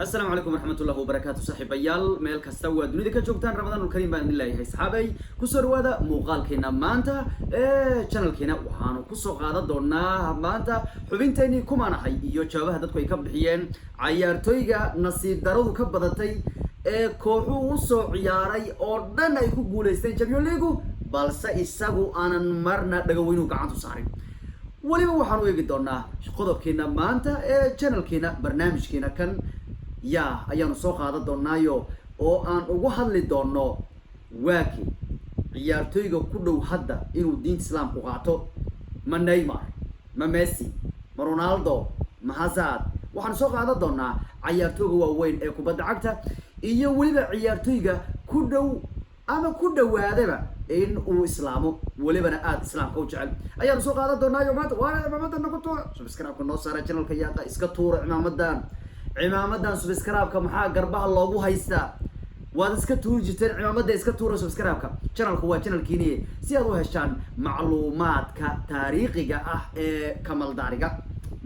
Asalaamu calaykum waraxmatullahi wabarakaatu. Saaxiibayaal, meel kasta waa dunida ka joogtaan, Ramadaanul Kariim baan idin leeyahay. Asxaabay, kusoo dhawaada muuqaalkeena maanta ee channelkeena. Waxaanu kusoo qaadan doonaa maanta xubinteenii kumaanahay iyo jawaabaha dadku ay ka bixiyeen cayaartooyga nasiib daradu ka badatay ee kooxuu usoo ciyaaray oo dhan ay ku guuleysteen Champion League, balse isagu aanan marna dhagaweynuhu gacantu saarin. Weliba waxaanu eegi doonaa qodobkeena maanta ee channelkeena, barnaamijkeena kan yaa ayaanu soo qaadan doonaayo oo aan ugu hadli doono waaki ciyaartooyga ku dhow hadda inuu diinta Islaamku qaato. Ma Neymar, ma Messi, ma Ronaldo, ma Hazard? Waxaanu soo qaadan doonaa cayaartooyga waaweyn ee kubadda cagta iyo weliba ciyaartooyga ku dhow ama ku dhawaadaba in uu islaamo, welibana aada islaamka u jecel ayaanu soo qaadan doonaayo maanta. Waana cimaamada nagu tuura, subscribe-ka noo saara channelka. Yaaqa iska tuura cimaamadan, cimaamadan subscribe-ka maxaa garbaha loogu haystaa? Waad iska tuuri jirteen cimaamada, iska tuura subscribe-ka. Channelku waa channelkiiniye, si aad u heshaan macluumaadka taariikhiga ah ee kamaldaariga,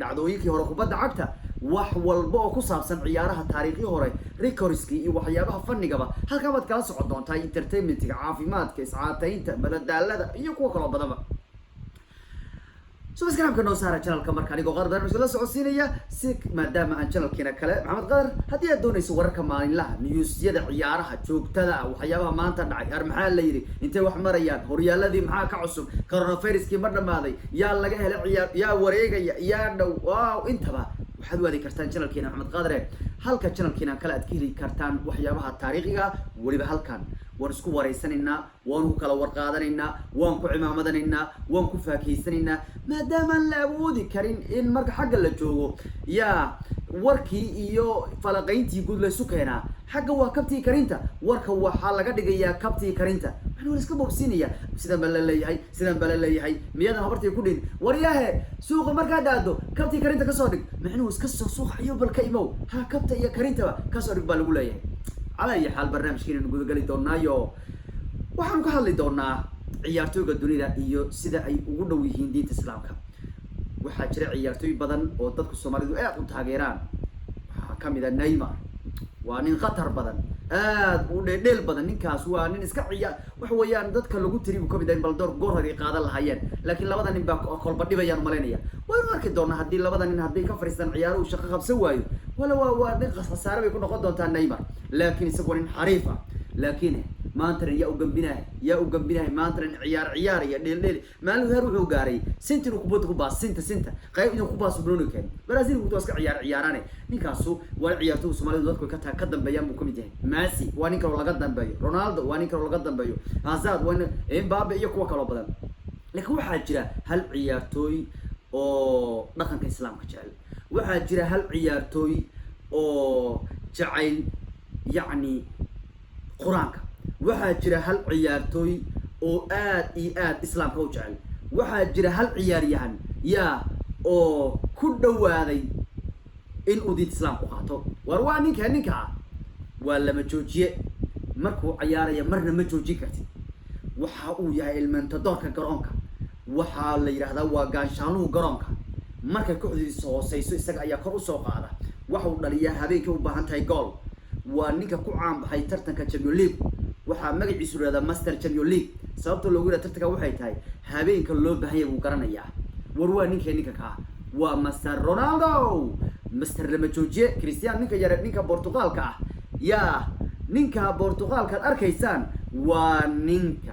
dhacdooyinkii hore kubadda cagta, wax walba oo ku saabsan ciyaaraha, taariikhii hore, recordskii iyo waxyaabaha fanigaba halkaa baad kala socon doontaa, entertainmentga, caafimaadka, iscaataynta, madadaalada iyo kuwa kaloo badanba. Subscribe-ka noo saara channelka. Marka anigoo Qadar barnaamijka la socodsiinaya, si maadaama aan channelkiina kale Maxamed Qadar, haddii aad doonayso wararka maalinlaha, newsyada ciyaaraha joogtada ah, waxyaabaha maanta dhacay, ar maxaa la yidhi, intay wax marayaan, horyaaladii maxaa ka cusub, coronaviruskii ma dhamaaday, yaa laga helay, ciyaar yaa wareegaya, yaa dhow, wow, intaba waxaad u aadi kartaan channelkiina Maxamed Qadare, halka channelkiina kale aad ka heli kartaan waxyaabaha taariikhiga. Weliba halkan waan isku wareysanaynaa, waan ku kala warqaadanaynaa, waan ku cimaamadanaynaa, waan ku faakiysanaynaa, maadaamaan la awoodi karin in marka xagga la joogo yaa warkii iyo falaqayntii guud laysu keenaa. Xagga waa kabtii karinta, warka waxaa laga dhigayaa kabtii karinta. Waxaan wala iska boobsiinaya, sidan baa la leeyahay, sidan baa la leeyahay, miyaadan habartii ku dhin? Waryahe, suuqa markaad aado kabtii karinta kasoo dhig. Micnuhu iska soo suuqa iyo bal ka imow, ha kabta iyo karintaba kasoo dhig baa lagu leeyahay. Calaa iyo xaal, barnaamijkeenanu gudageli doonaayo waxaanu ka hadli doonaa ciyaartooyga dunida iyo sida ay ugu dhow yihiin diinta Islaamka. Waxaa jira ciyaartooy badan oo dadku Soomaalidu aad u taageeraan. Waxaa kamid a Neymar. Waa nin khatar badan, aad u dheeldheel badan. Ninkaas waa nin iska ciyaa, waxa weeyaan dadka lagu tiri buu kamid yahay baldoor goor hore ay qaadan lahaayeen, laakiin labada nin baa kolba dhibayaan umalaynaya. Waynu arki doonaa haddii labada nin hadday ka fadhiistaan ciyaaruhu shaqo qabsan waayo, wala waa nin khasaare bay ku noqon doontaa Neymar, laakiin isagu waa nin xariif ah. Laakiin maantana yaa u gambinahay, yaa u gambinahay? Maantana ciyaar ciyaaraya, dheel dheel. Maalin heer wuxuu gaaray sinta inuu kubadda ku baas, sinta sinta qayb inuu ku baaso banooni keen Brazil waa iska ciyaar ciyaarane. Ninkaasu waa ciyaartoyga Soomaalidu dadku ka dambeeyaan buu kamid yahay. Messi waa nin kaloo laga dambeeyo, Ronaldo waa nin kaloo laga dambeeyo, Hazard waa nin, Mbappe iyo kuwa kaloo badan. Laakiin waxaa jira hal ciyaartooy oo dhaqanka Islaamka jecel. Waxaa jira hal ciyaartooy oo jacayl, yacni, Qur-aanka. Waxaa jira hal ciyaartooy oo aad iyo aad Islaamka u jecel. Waxaa jira hal ciyaaryahan yaa oo ku dhawaaday in uu diinta Islaamku qaato. War waa ninka, ninkaa waa lama joojiye. Markuu ciyaaraya marna ma joojin kartid. Waxa uu yahay ilmentadoorka garoonka, waxaa la yidhahdaa waa gaanshaanuhu garoonka. Markay kooxdiisa hooseyso isaga ayaa kor usoo qaada. Waxa uu dhaliyaa habeenkay u baahan tahay gool. Waa ninka ku caanbaxay tartanka Champion League. Waxaa magaciisu yihahdaa Master Champion League. Sababta loogu yidhaha tartanka waxay tahay habeenka loo baahan yahay buu garanayaa. War waa ninka, ninka kaa waa Master Ronaldo, Master lama joojiye, Christian, ninka yare, ninka Portugalka ah. Yaa ninka Portugalka ad arkaysaan waa ninka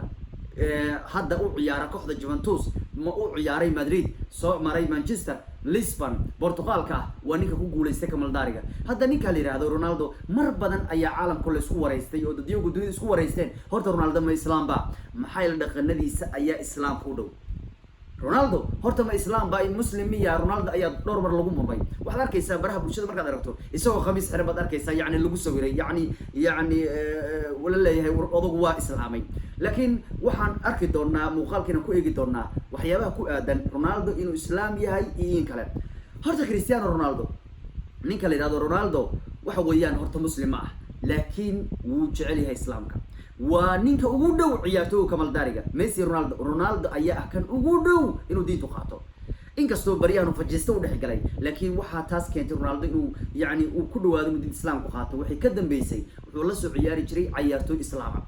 hadda u ciyaara kooxda Juventus, ma u ciyaaray Madrid, soo maray Manchester, Lisbon, Portugalka ah. Waa ninka ku guulaystay kamaldaariga. Hadda ninka la yihahdo Ronaldo mar badan ayaa caalamku laisku waraystay oo dadyogu dunida isku waraysteen. Horta Ronaldo ma islaamba? Maxaa yeele dhaqanadiisa ayaa Islaamka u dhow. Ronaldo horta ma islaam ba, Muslim miya Ronaldo ayaa dhowr mar lagu murmay. Waxaad arkaysaa baraha bulshada markaad aragto isagoo khamiis xiran baad arkaysaa, yani lagu sawiray, yani la leeyahay odagu waa islaamay. Laakiin waxaan arki doonaa, muuqaalkiina ku eegi doonaa waxyaabaha ku aadan Ronaldo inuu islaam yahay iyo in kale. Horta Cristiano Ronaldo, ninka la yihahdo Ronaldo, waxa weeyaan horta Muslim ma ah, laakiin wuu jecel yahay Islaamka. Waa ninka ugu dhow ciyaartooyga kamaldaariga, Messi, Ronaldo. Ronaldo ayaa ah kan ugu dhow inuu diintu qaato. Inkastoo baryahan fajiista u dhex galay, laakiin waxaa taas keentay Ronaldo inuu yani uu ku dhawaado inuu diinta Islaamku qaato. Waxay ka dambeysay wuxuu la soo ciyaari jiray cayaartooy Islaama,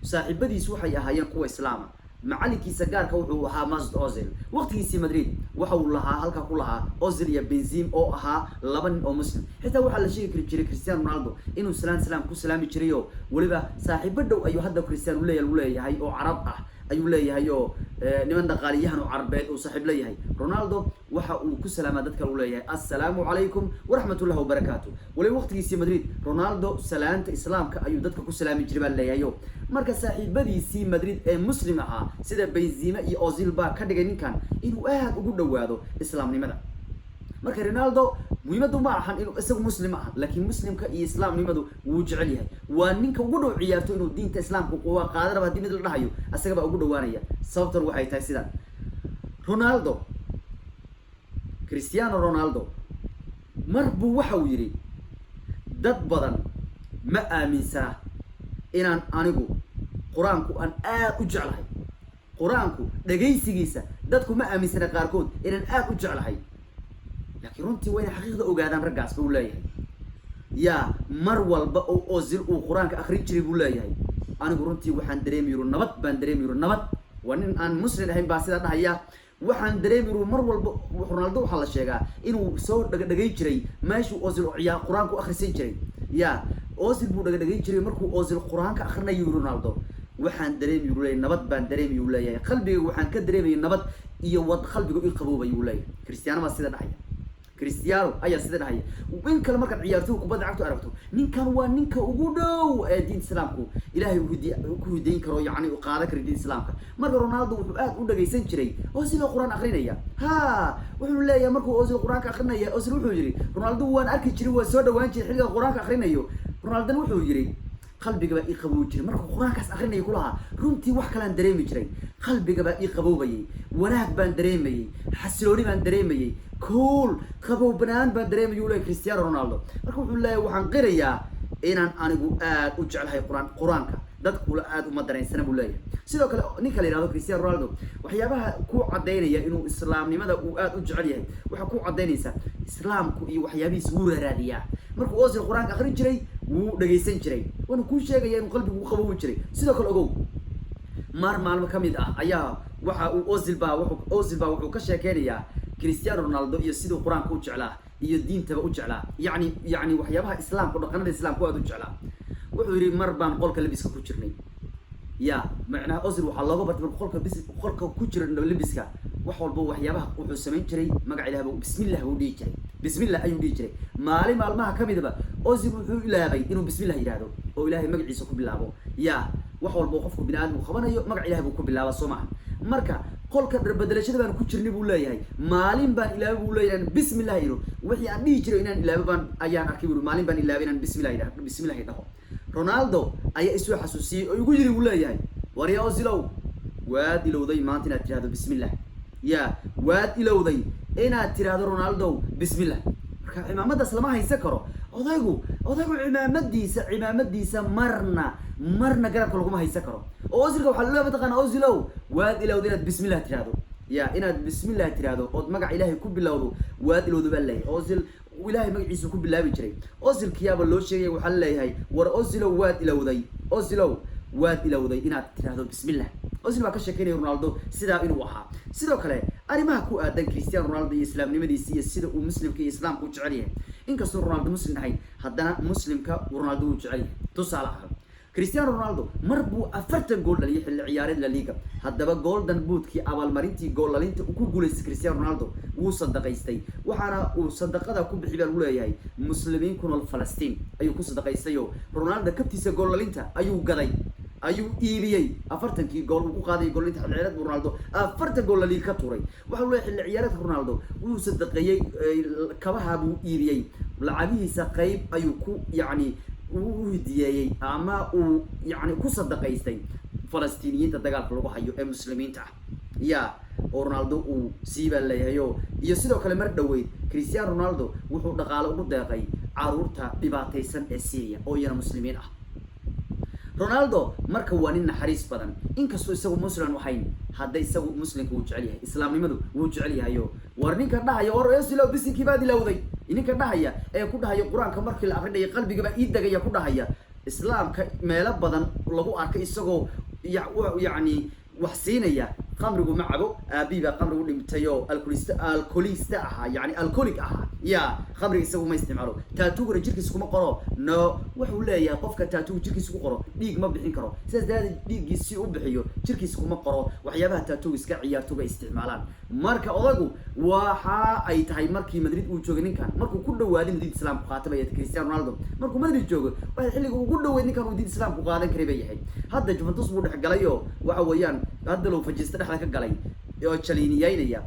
saaxiibadiisu waxay ahaayeen kuwa Islaama, macalinkiisa gaarka wuxuu ahaa Mesut Ozil. Waqtigiisii Madrid waxa uu lahaa, halkaa ku lahaa Ozil iyo Benzema oo ahaa laba nin oo Muslim. Xitaa waxaa la sheegi kari jiray Cristiano Ronaldo inuu salaan salaam ku salaami jiray, oo weliba saaxiibo dhow ayuu hadda Cristiano leeyahay, lagu leeyahay, oo Carab ah ayuu leeyahay, oo niman dhaqaaliyahan oo Carbeed uu saaxiib leeyahay. Ronaldo waxa uu ku salaamaa dadka uu leeyahay "Assalaamu calaykum waraxmatullahi wabarakaatu". Weliba waqtigiisii Madrid Ronaldo salaanta Islaamka ayuu dadka ku salaami jiray baa leeyahayo. Marka saaxiibadiisii Madrid ee Muslim ahaa sida Benzema iyo Ozil baa ka dhigay ninkan inuu aad ugu dhawaado Islaamnimada. Marka Ronaldo muhiimaddu ma ahan inuu isagu Muslim aha, laakiin Muslimka iyo Islaamnimadu wuu jecel yahay. Waa ninka ugu dhow ciyaarto inuu diinta Islaamka waa qaadanaba. Haddii mid la dhahayo, isaga baa ugu dhawaanaya. Sababtan waxay tahay sidaan: Ronaldo, Cristiano Ronaldo, mar buu waxa uu yidhi, "Dad badan ma aaminsana inaan anigu Qur-aanku aan aad u jeclahay. Qur-aanku dhegaysigiisa dadku ma aaminsana qaarkood inaan aad u jeclahay, laakiin runtii waa inay xaqiiqda ogaadaan raggaas," buu leeyahay. Yaa mar walba oo Ozil uu Qur-aanka akrin jiray, buu leeyahay, "anigu runtii waxaan dareemi yuru nabad baan dareemi yuru, nabad." Waa nin aan Muslim ahayn baa sidaa dhahaya. "Waxaan dareemi yuru mar walba." Ronaldo waxaa la sheegaa inuu soo dhagadhagayn jiray meeshuu Ozil ciyaa Qur-aanku akhrisan jiray. Ya Ozil buu dhagadhagayn jiray. Markuu Ozil Qur-aanka akrinayo, Ronaldo, "Waxaan dareemi," uu leeyahay, "nabad baan dareemi," uu leeyahay. "Qalbiga waxaan ka dareemayay nabad iyo wad, qalbiga i qaboobay," uu leeyahay. Cristiano baa sida dhahaya, Cristiano ayaa sida dhahaya. In kale markaad ciyaartoy kubadda cagtu aragto, ninkan waa ninka ugu dhow ee diinta Islaamku Ilaahay ku hidayn karo, yacni uu qaadan karo diinta Islaamka. Marka Ronaldo wuxuu aad u dhagaysan jiray Ozil oo Qur-aan akrinaya. Ha, wuxuu leeyahay markuu Ozil Qur-aanka akrinaya, Ozil wuxuu yidhi, "Ronaldo waan arki jiray, waan soo dhawaan jiray xilliga Qur-aanka akrinayo." Ronaldona wuxuu yidhi, "Qalbiga baa ii qaboobi jiray markuu Qur-aankaas akrinaya," kulahaa. "Runtii wax kalaan dareemi jiray, qalbiga baa ii qaboobayay, wanaag baan dareemayay, xasilooni baan dareemayay, cool, qabowbanaan baan dareemayay," uu leeyahay Cristiano Ronaldo. Marka wuxuu leeyahay, "Waxaan qirayaa inaan anigu aad u jeclahay Qur-aan, Qur-aanka dadkula aad uma dareensana," buu leeyahay. Sidoo kale ninka la yihahdo Cristiano Ronaldo, waxyaabaha ku caddaynaya inuu Islaamnimada uu aad u jecel yahay waxaa ku caddaynaysa Islaamku iyo waxyaabihiisa wuu raaraadiyaa. Markuu Ozil Qur-aanka akrin jiray wuu dhagaysan jiray, waana kuu sheegaya inuu qalbigu u qaboobi jiray. Sidoo kale ogow, maar maalmo ka mid ah ayaa waxa uu Ozil baa wuxuu ka sheekeynayaa Cristiano Ronaldo iyo siduu Qur-aanka u jeclaa iyo diintaba u jeclaa, yacni waxyaabaha Islaamku, dhaqanada Islaamku aad u jeclaa. Wuxuu yidhi, "Mar baan qolka labiska ku jirnay." Ya macnaha Ozil waxaa looga bartay markuu qolka ku jira labiska, wax walba waxyaabaha wuxuu samayn jiray magac Ilaah buu, "Bismillah," buu dhihi jiray, "Bismillah" ayuu dhihi jiray. Maalin maalmaha ka midaba Ozil wuxuu ilaabay inuu "Bismillah" yidhaahdo oo Ilaahay magaciisa ku bilaabo. Ya wax walba qofku bini aadamku qabanayo magac Ilahay buu ku bilaaba, soo maha? Marka qolka dharbedelashada baan ku jirnay, buu leeyahay, maalin baan ilaabay, buu leeyahay, inaan "Bismillah" iro. "Wixii aan dhihi jiray inaan ilaabo baan ayaan arkay," buu. "Maalin baan ilaabay inaan "Bismillah" idhaho, "Bismillah" dhaho. Ronaldo ayaa isoo xasuusiyey oo igu yiri," buu leeyahay, "Warya Ozilow, waad ilowday maanta inaad tirahdo "Bismillah". Ya waad ilowday inaad tirahdo, Ronaldo, "Bismillah". Marka cimaamadaas lama haysan karo. Odaygu cimaamadiisa marna garabka laguma haysan karo. Oo Ozilka waxaa loo mataqaana, "Ozilow, waad ilowday inaad "Bismillah" tirahdo, ya inaad "Bismillah" tirahdo ood magac Ilaahay ku bilowdo waad ilowdo," baa leeyahay. Ozil Ilaahay magaciisa ku bilaabi jiray. Ozilkiyaaba loo sheegaya, waxaa leeyahay, "War Ozilow, waad ilowday, Ozilow, waad ilowday inaad tirahdo "Bismillah". Ozil baa ka sheekeynaya Ronaldo sidaa inuu ahaa. Sidoo kale arrimaha ku aadan Cristiano Ronaldo iyo islaamnimadiisa iyo sida uu Muslimka iyo Islaamka u jecel yahay, inkastoo Ronaldo Muslim ahayn, haddana Muslimka Ronaldo uu jecel yahay. Tusaale ahaan, Cristiano Ronaldo mar buu 40 gool dhaliyay xilli ciyaareed La Liga. Haddaba Golden Bootkii, abaalmarintii gool dhalinta uu ku guulaystay Cristiano Ronaldo, wuu sadaqaystay, waxaana uu sadaqada ku bixi baa lagu leeyahay Muslimiin ku nool Falastiin ayuu ku sadaqaystay. Oo Ronaldo kabtiisa gool dhalinta ayuu gaday, ayuu iibiyey. 40-kii gool uu ku qaaday goolinta xilli ciyaareed buu Ronaldo 40 gool La Liga ka tuuray. Waxa uu leeyahay, xilli ciyaareedka Ronaldo wuu sadaqeeyey, kabaha buu iibiyey, lacagihiisa qayb ayuu ku yacni uu hidiyeeyey ama uu yacni ku sadaqaystay Falastiiniyiinta dagaalka lagu hayo ee Muslimiinta ah. Ya oo Ronaldo uu sii baa leeyahay. O iyo sidoo kale mar dhaweyd Cristiano Ronaldo wuxuu dhaqaale ugu deeqay caruurta dhibaataysan ee Syria oo iyana Muslimiin ah. Ronaldo marka waa nin naxariis badan. Inkastoo isagu Muslim ahayn, hadda isagu Muslimka wuu jecel yahay, Islaamnimadu wuu jecel yahayo. War ninka dhahaya, war esilo bisinkii baad ilowday, ninka dhahaya ee ku dhahaya Qur-aanka markii la akrinaya qalbigaba ii degaya ku dhahaya, Islaamka meelo badan lagu arkay isagoo yacni wax siinaya. Qamrigu ma cabo, aabihii baa qamrigu dhintay oo alcoholista ahaa, yani alcoholic ahaa. Ya, khamriga isagu ma isticmaalo. Tattoo-gana jirkiisa kuma qoro. No, wuxuu leeyahay qofka tattoo-ga jirkiisa ku qoro dhiig ma bixin karo. Sidaas daraadeed dhiiggiis si u bixiyo jirkiisa kuma qoro waxyaabaha tattoo-ga iska ciyaartoga isticmaalaan. Marka odagu waxa ay tahay markii Madrid uu joogay ninkan, markuu ku dhawaaday Madrid Islaamku qaatay bay. Cristiano Ronaldo markuu Madrid joogo, waxay xilliga ugu dhaweyd ninkan uu diin Islaamku qaadan karay bay yahay. Hadda Juventus buu dhex galay oo waxa weeyaan hadda loo fajista dhexda ka galay oo jaliiniyeynaya,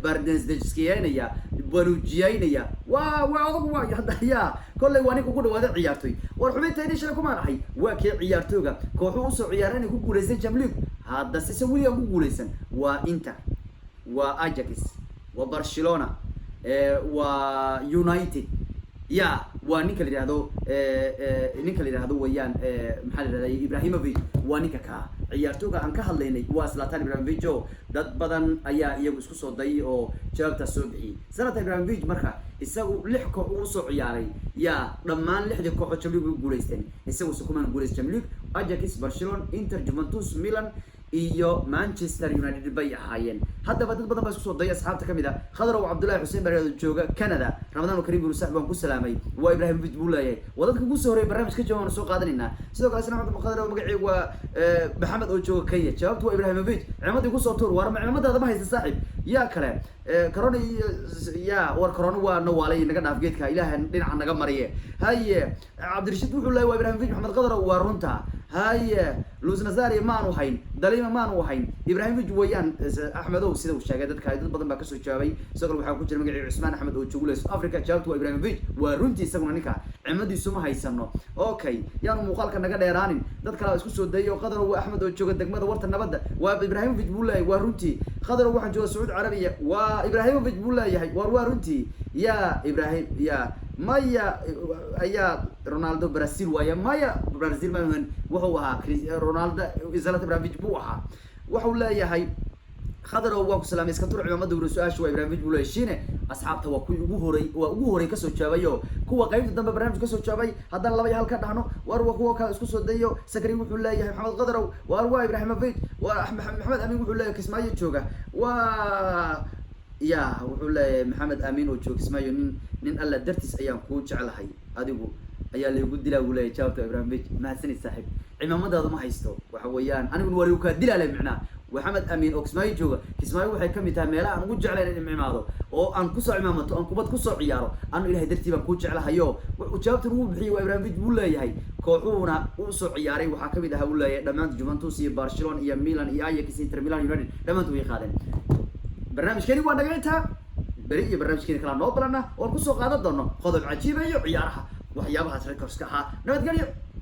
barnesdeskiyeynaya, banuujiyeynaya. Waa odagu waa hadda ya kollay waa ninka ugu dhawaaday ciyaartoy. War xubinta idin shalay kumaan ahay, waa kee ciyaartooyga kooxuu usoo ciyaaray inay ku guuleysan Champions League, hadda sise weli aan ku guuleysan? Waa Inter, waa Ajax, waa Barcelona, waa United. Ya, waa ninka la yihahdo, ninka la yihahdo weeyaan, maxaa la yihahda, Ibrahimovic. Waa ninka kaa ciyaartooyga aan ka hadlaynay, waa Zlatan Ibrahimovic oo dad badan ayaa iyagu isku soo dayay oo jawaabtaas soo bixiyey. Zlatan Ibrahimovic marka isagu lix koox uu soo ciyaaray, yaa dhammaan lixdii kooxood Champions League ugu guuleysteen, isagu se kumaan guuleysan Champions League. Ajax, Barcelona, Inter, Juventus, Milan iyo Manchester United bay ahaayeen. Haddaba dad badan baa isku soo dayay, asxaabta kamid a Khadarow Cabdullahi Xuseen Bareedo jooga Canada. Ramadaan Karim buu, saaxib waan ku salaamay. Waa Ibrahimovic buu leeyahay. Waa dadka ugu soo horreeyay barnaamij ka jawaab soo qaadanaynaa. Sidoo kale asna Khadarow, magaciigu waa Maxamed oo jooga Kenya, jawaabtu waa Ibrahimovic. Cimamadii kusoo tuur. War cimadadaada ma haysta, saaxiib. Yaa kale? Corona ya, war corona waa nawaalay, naga dhaaf geedka, Ilaaha dhinaca naga mariye. Haye, Cabdirashiid wuxuu leeyahay waa Ibrahimovic. Maxamed Khadarow, waa runta. Haye, Luis Nazario maanu hayn, Dalima maanu hayn, Ibrahimovic weeyaan. Axmedow sida uu sheegay, dadka dad badan baa kasoo jawaabay. Sidoo kale waxaa ku jira magacii Cusmaan Axmed oo jooga South Africa, jawaabtu waa Ibrahimovic. Waa runtii, isaguna ninka cimadiisu ma haysano. Okay, yaanu muuqaalka naga dheeraanin. Dad kale isku soo dayay oo Qadarow waa Axmed oo jooga degmada Warta Nabadda, waa Ibrahimovic buu leeyahay. Waa runtii. Qadarow, waxaan jooga Sacuudi Carabiya, waa Ibrahimovic buu leeyahay. War waa runtii. Ya Ibrahim ya, maya ayaa Ronaldo Brazil waaya. Maya, Brazil ma, wuxuu ahaa Ronaldo, Zlatan Ibrahimovic buu ahaa. Wuxuu leeyahay Khadarow, waan ku salaamay, iska tur cimaamada wuri, su-aasha waa Ibrahimovic buu leeyahay. Shine, asxaabta waa kuwii ugu horay, waa ugu horay kasoo jawaabayo, kuwa qaybta dambe barnaamij kasoo jawaabay. Haddana laba iyo hal ka dhahno. War waa kuwa kale isku soo dayo. Sakri wuxuu leeyahay, Maxamed Khadarow, waar waa Ibrahimovic. Waa Maxamed Amin wuxuu leeyahay Kismaayo jooga. Waa ya, wuxuu leeyahay Maxamed Amin oo jooga Kismaayo, nin Alla dartiis ayaan kuu jeclahay, adigu ayaa laygu dilaa buu leeyahay. Jawaabta Ibrahimovic. Mahadsanid saaxiib, cimaamadaada ma haysto. Waxa weeyaan aniguna waa lagu kaa dilaa le micnaa. Maxamed Amiin oo Kismaayo jooga, Kismaayo waxay kamid tahay meelaha aan ugu jeclayn in imaado oo aan kusoo cimaamato, aan kubad kusoo ciyaaro. Anu Ilahay dartii baan kuu jeclahayo. Jawaabtan uu bixiyay waa Ibrahimovic buu leeyahay. Kooxuhuna uu soo ciyaaray waxaa kamid ahaa uu leeyahay dhammaanta Juventus iyo Barcelona iyo Milan iyo Ajax, Inter Milan, United, dhammaantood way qaadeen. Barnaamijkeeni waa naga intaa. Beri iyo barnaamijkeeni kalaa noo balana oon kusoo qaadan doono qodob cajiiba iyo ciyaaraha, waxyaabahaas recordska ahaa. Nabadgelyo.